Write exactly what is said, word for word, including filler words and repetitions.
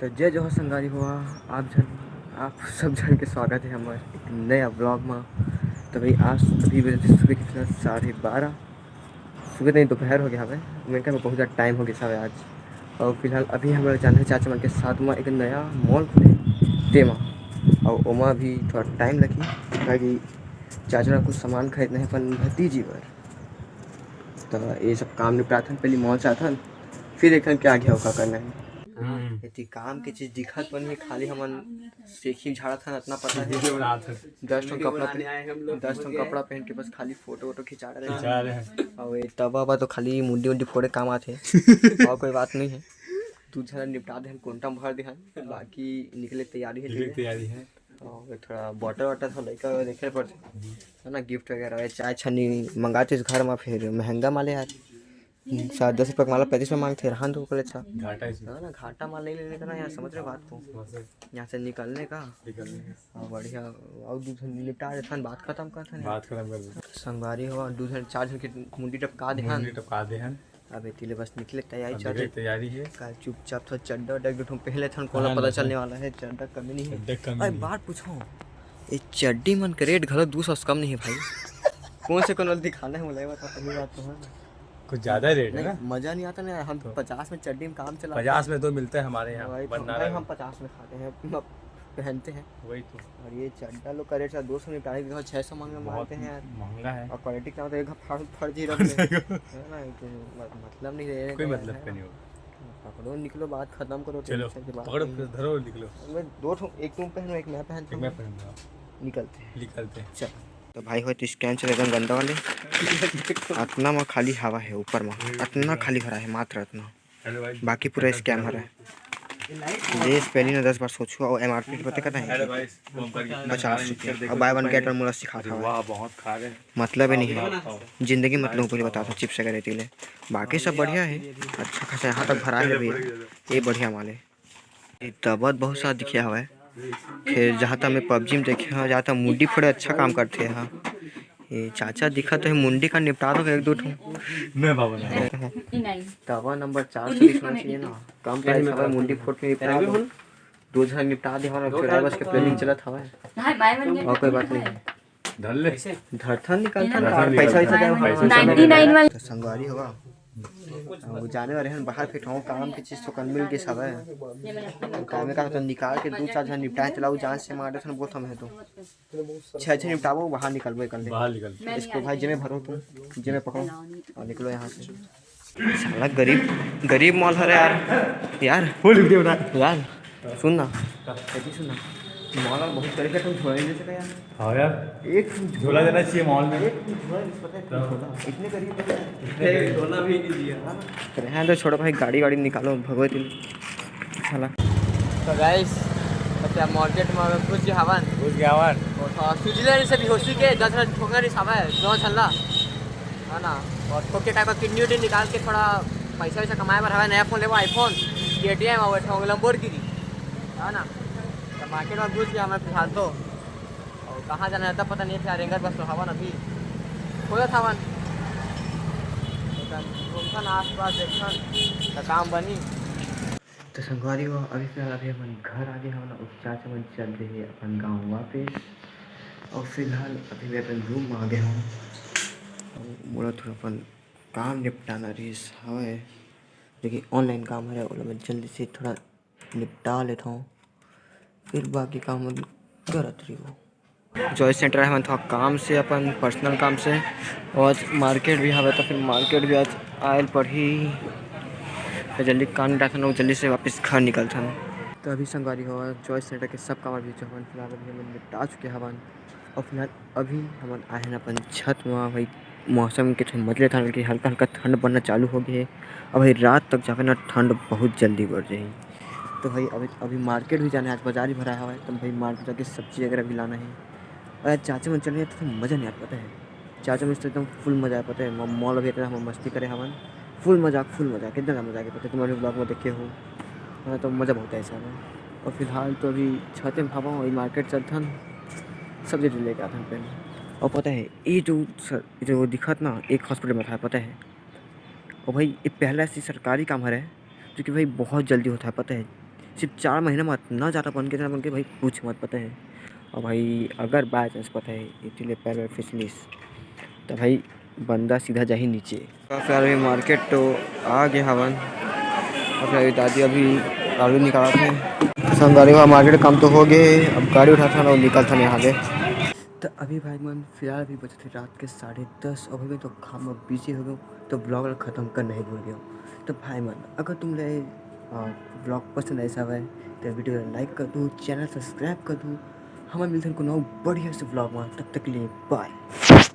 तो जय जोहार संगवारी हो, आप झन, आप सब झन के स्वागत है हमर एक नया vlog में। तो भाई, आज अभी बजे सुबह के फिलहाल साढ़े बारह, सुबह नहीं, दोपहर हो गया हवे। मैं कहा बहुत ज़्यादा टाइम हो गया हवे आज। और फिलहाल अभी हम लोग जाना है चाचा मन के साथ में एक नया मॉल खुले, तेमा। और ओमा भी थोड़ा टाइम लगी, ताकि चाचा ला कुछ सामान खरीदना है अपन भतीजी बर। तो ये सब काम निपटाथन, पहले मॉल से आथन, फिर देखथन क्या आगे का करना है। हम्म। इतनी काम की चीज दिखत तो नहीं है, खाली हमन सेखी झाड़त हन, इतना पता है। वीडियो बनात हन। दस ठन कपड़ा पहन, दस ठन कपड़ा पहन के बस खाली फोटो वोटो खिंचा रहे हैं। खिंचा रहे हैं। और ये तवा बा तो खाली मुंडी उंडी फोड़े काम आथे। और कोई बात नहीं है। दू झन निपटा दे हन, कोंटा में भर दे हन, बाकी निकले तैयारी है निकले धीरे। तैयारी है। और थोड़ा बॉटल वॉटल थोड़ा लइका देखे पड़थे, है ना, गिफ्ट वगैरह, चाय छन्नी मंगाते घर में, फिर महंगा माले यार। सात दस रुपये का माला पैंतीस में मांगते, रहन दो, ओकर अच्छा। घाटा इसमें। हाँ ना, घाटा माल नहीं लेने का ना यार, समझ रहे हो बात को? समझ रहे। यहाँ से निकलने का। निकलने का। हाँ, बढ़िया। और दू झन निपटा देथन, बात खत्म करथन। बात खत्म कर दे। संगवारी हो, दू झन, चार झन के मुंडी टपका देहन। मुंडी टपका देहन। अब एती ले बस निकले तैयारी अब चल निकले रही। तैयारी है। काल चुपचाप थोड़ा चड्डा वड्डा एक दो ठो पहन लेथन, कोला हाँ, पता लेथन। चलने वाला है, चड्डा कमी नहीं है। चड्डा कमी अरे नहीं। बात पूछो, ये चड्डी मन के रेट घलो दो सौ से कम नहीं है भाई। कौन से कौन वाला दिखाना है, मुझे बता, पहली बात तो है ना। कुछ ज़्यादा रेट है नहीं, ना? मज़ा नहीं आता ना, हम तो पचास में चड्डी में काम चलाते पचास हैं। में तो मिलते हैं हमारे यहाँ, वही तो, बंदा भाई, रहे। हम पचास में खाते हैं, हम पहनते हैं। वही तो। और ये चड्डा लोग का रेट दो सौ में, पहले छः सौ मांगने बहुत मारते हैं यार। महंगा है। और क्वालिटी क्या होता है, एक फट, फट ही रख दे। है ना, कि मत-, मतलब नहीं है, कोई है मतलब ना? का नहीं होगा। पकड़ो, निकलो, बात खत्म करो, चलो, tension की बात पकड़ो, नहीं है। फिर धरो, निकलो। मैं दो ठो, एक तुम पहनो, एक मैं पहनता एक मैं हूँ। पहन रहा हूँ। निकलते हैं। निकलते हैं। चल। तो भाई, हो तो स्कैन चले एकदम गंदा वाले। अतना में खाली हवा है ऊपर में, अतना खाली भरा है, मात्र अतना। हेलो भाई। बाकी पूरा स्कैम हरा है। ये पहली ना दस बार सोचो, और एम आर पी पता कतना हेलो है? भाई, वो हम करके पचास रुपये। और buy one get one मोला सिखात हवे। वाह, बहुत खा रहे हैं। मतलब ही नहीं है। खाओ, खाओ। जिंदगी मतलब पहले बता था, chips वगैरह ले। बाकी सब बढ़िया है, अच्छा खासा यहाँ तक भरा है भैया। ये बढ़िया माल है। ये दबत बहुत सारा दिखे हवय। फिर जहाँ तक मैं पबजी में देखे हवं, जहाँ तक मुंडी फोड़े अच्छा काम करथे हा। ये चाचा दिखत हे, मुंडी का निपटा दो एक दो ठो। मैं बाबा ना। तवा नंबर चार सौ बीस होना चाहिए ना, कम प्राइस हवय, मुंडी फोड़ के निपटा दो। दो झन निपटा दे हवं, फिर बस के planning चलत हवय। और कोई बात नहीं। धर ले। धरथन निकलथन, धरथन पैसा निकलथन। वैसा दे हवं। पैसा नाइंटी नाइन वाला। तो संगवारी होगा, वो जाने वाले हैं बाहर, फिर हम काम की चीज तो कल मिल के सब है। काम का तो निकाल के दो चार झन निपटाए, चलाओ जान से मार देथन, बहुत हम है तो छह छह निपटाबो, बाहर निकलबो कर ले। बाहर निकल। इसको भाई जेमे भरो तुम, जेमे पकड़ो और निकलो यहाँ से। साला गरीब, गरीब मॉल हरे यार। यार। बोल दे बता। यार, सुन ना। कैसी सुन ना। मॉल में बहुत तरीके से झोला नहीं दे सका यार। हाँ यार। एक झोला देना चाहिए मॉल में। एक झोला नहीं, पता है, तो झोला। इतने गरीब हैं। झोला भी नहीं दिया। अरे हाँ, तो छोड़ो भाई, गाड़ी वाड़ी निकालो, भगवती। साला। तो गाइस, अच्छा, मार्केट में अगर घुस गया हवन। घुस गया हवन। और थोड़ा स्विट्जरलैंड से भी हो सके, दस मिनट ठोकर ही साहब है, दो झल्ला। है ना? और ठोक के टाइप का किडनी उडनी निकाल के थोड़ा पैसा वैसा कमाए बर हवे, नया फोन लेबो, iPhone, KTM और एक ठो Lamborghini, है ना? तो मार्केट में घुस गया मैं फिलहाल तो, और कहाँ जाना है तब पता नहीं है, फिर रेंगत बस तो हवन अभी, खोजत हवन, तो घूमथन आसपास, देखथन, तो काम बनी। तो संगवारी हो, अभी फिलहाल अभी अपन घर आ गए हवन, और चाचा मन चल दे हे अपन गाँव वापस। और फिलहाल अभी मैं अपन रूम में आ गए हवन, और मोला थोड़ा अपन काम निपटाना रहिस हवय, जो कि ऑनलाइन काम हरे, ओला मैं जल्दी से थोड़ा निपटा लेता हूँ, फिर बाकी काम मन करत रहिबो। जॉय सेंटर है, मन थोड़ा काम से, अपन पर्सनल काम से, और आज मार्केट भी हवे, तो फिर मार्केट भी आज आयल पड़ही। तो जल्दी काम निपटाथन, जल्दी से वापस घर निकलथन। तो अभी संगवारी हो, जॉय सेंटर के सब काम अभी जो हवन फिलहाल अभी हमन निपटा चुके हवन, और फिलहाल अभी हमन आए हन अपन छत में। भाई, मौसम के ठंड मजा लेथन, क्योंकि हल्का हल्का ठंड बढ़ना चालू हो गए है। अब भाई, रात तक जाके ना ठंड बहुत जल्दी बढ़ जाही। तो भाई, अभी, अभी मार्केट भी जाना है, आज बाजार ही भरा हवा है, तो भाई मार्केट जाके सब्जी वगैरह भी लाना है। और आज चाचा मन चले हैं तो मज़ा नहीं आता, पता है, चाचा मन से एकदम फुल मज़ा आया, पता है। म-, मॉल अभी इतना हम मस्ती करे हवन, फुल मजाक, फुल मजाक, कितना ज़्यादा मजा आया, पता है, तुम्हारे ब्लॉग में देखे हो, हाँ, तो मज़ा बहुत आया सारा। और फिलहाल तो अभी छते में हवा, वही मार्केट चलथन, सब्जी उब्जी लेके आथन पहले। और पता है, ये जो सर, जो दिखत ना, एक हॉस्पिटल में था, पता है, और भाई, ये पहला ऐसी सरकारी काम हरे, जो कि भाई बहुत जल्दी होता है, पता है। सिर्फ चार महीना में इतना ज़्यादा बन के, इतना बन के भाई पूछ मत, पता है। और भाई अगर बाय चांस पता है इतने पैर वैर फिसलिस, तो भाई बंदा सीधा जाही नीचे। तो फिलहाल अभी मार्केट तो आ गए हवन। और फिर अभी दादी अभी गाड़ी निकालत हे। संगवारी हो, मार्केट काम तो हो गए, अब गाड़ी उठात हन और निकलत हन यहाँ से। तो अभी भाई मन फिलहाल अभी बजत हे रात के साढ़े दस। अभी मैं तो काम में बिजी हो गया हूँ, तो ब्लॉग ला खत्म करना ही भूल गया हूँ। तो भाई मन, अगर तुम ले ब्लॉग पसंद आइस हवय तो वीडियो ला लाइक कर दू, चैनल सब्सक्राइब कर दू। हमन मिलथन कोनो बढ़िया से ब्लॉग में, तब तक के लिए बाय।